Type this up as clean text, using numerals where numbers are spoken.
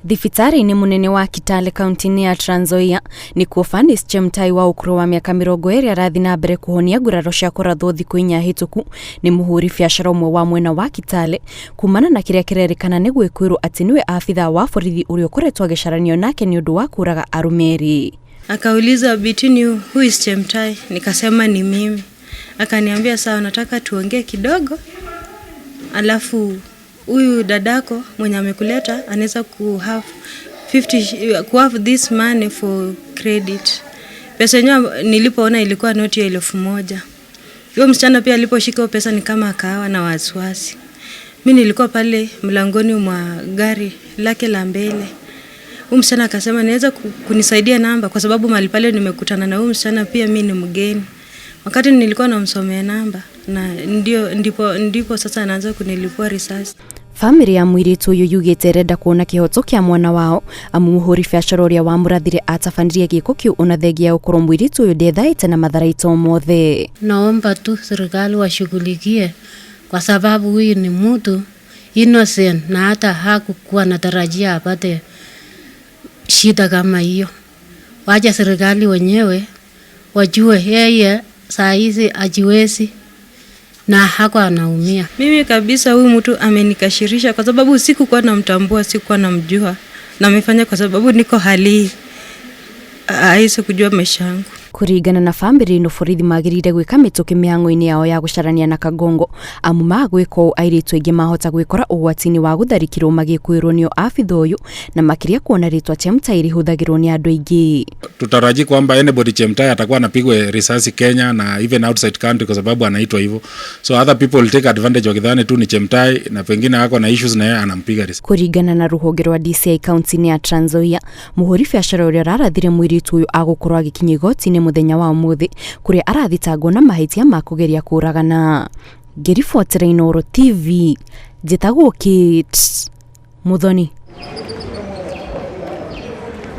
Thibitarĩ-inĩ mũnene wa Kitale kaunti-inĩ ya Trans Nzoia nĩkuo Fanis Chemtai wa ũkũrũ wa mĩaka 20 arathiĩ na mbere kũhonia nguraro cia kũrathwo thikũ 4 hĩtũku nĩ mũhũri biacara ũmwe wa mwena wa Kitale kumana na kĩrĩa kĩrerĩkana nĩ gwĩkwĩrwo atĩ nĩwe abithaa wa borithi ũrĩa ũkoretwo agĩcaranio nake nĩ ũndũ wa kũraga arũme erĩ. Akauliza, "Between you, who is Chemtai?" Nikasema ni mimi. Akaniambia, "Sawa, nataka tuongee kidogo, alafu huyu dadako mwenye amekuleta anaweza ku have 50, ku have this money for credit." Pesa yenyewe nilipoona ilikuwa noti ya 1000. Huyo msichana pia aliposhika hiyo pesa ni kama akawa na wasiwasi. Mi nilikuwa pale mlangoni mwa gari lake la mbele. Huyu msichana akasema, "Naweza kunisaidia namba?" kwa sababu mahali pale nimekutana na huyu msichana pia mi ni mgeni. Wakati nilikuwa namsomea namba na ndio ndipo sasa anaanza kunilipua risasi. Bamĩrĩ ya mũirĩtu ũyũ yugĩte ĩrenda kuona kĩhoto kĩa mwana wao amu mũhũri biacara ũrĩa wamũrathire atabanirie gĩko kĩu ona thengia ya gũkorwo mũirĩtu ũyũ ndethaĩte na matharaita o mothe. Naomba tu serikali washughulikie kwa sababu huyu ni mtu innocent na hata hakukuwa anatarajia apate shida kama hiyo. Wacha serikali wenyewe wajue yeye saa hizi ajiwezi na hako anaumia. Mimi kabisa huyu mtu amenikashirisha kwa sababu sikukuwa namtambua, sikukuwa namjua, na amefanya kwa sababu niko hali haizi kujua maisha yangu. Kũringana na bamĩrĩ ĩno, borithi magĩrĩire gwĩka mĩtũkĩ mĩhang'o-inĩ yao ya gũcarania na Kagongo amu magwĩka ũũ airĩtu aingĩ mahota gwĩkora ũgwati-inĩ wa gũtharĩkĩrwo magĩkwĩrwo nĩo abitha ũyũ na makĩria kuona rĩtwa Chemtai rĩhũthagĩrwo nĩ andũ aingĩ. Tutaraji kwamba anybody Chemtai atakuwa anapigwa risasi Kenya na even outside country kwa sababu anaitwa hivyo, so other people will take advantage wakidhani tu ni Chemtai na pengine ako na issues na yeye anampiga risasi. Kũringana na rũhonge rwa DCI kaunti-inĩ ya Trans Nzoia, mũhũri biacara ũrĩa ũrarathire mũirĩtu ũyũ agũkorwo agĩkinya igoti-inĩ mũthenya wa ũmũthĩ kũrĩa arathitangwo na mahĩtia ma kũgeria kũragana. Ngĩribotera Inooro TV, njĩtagwo Kate Muthoni.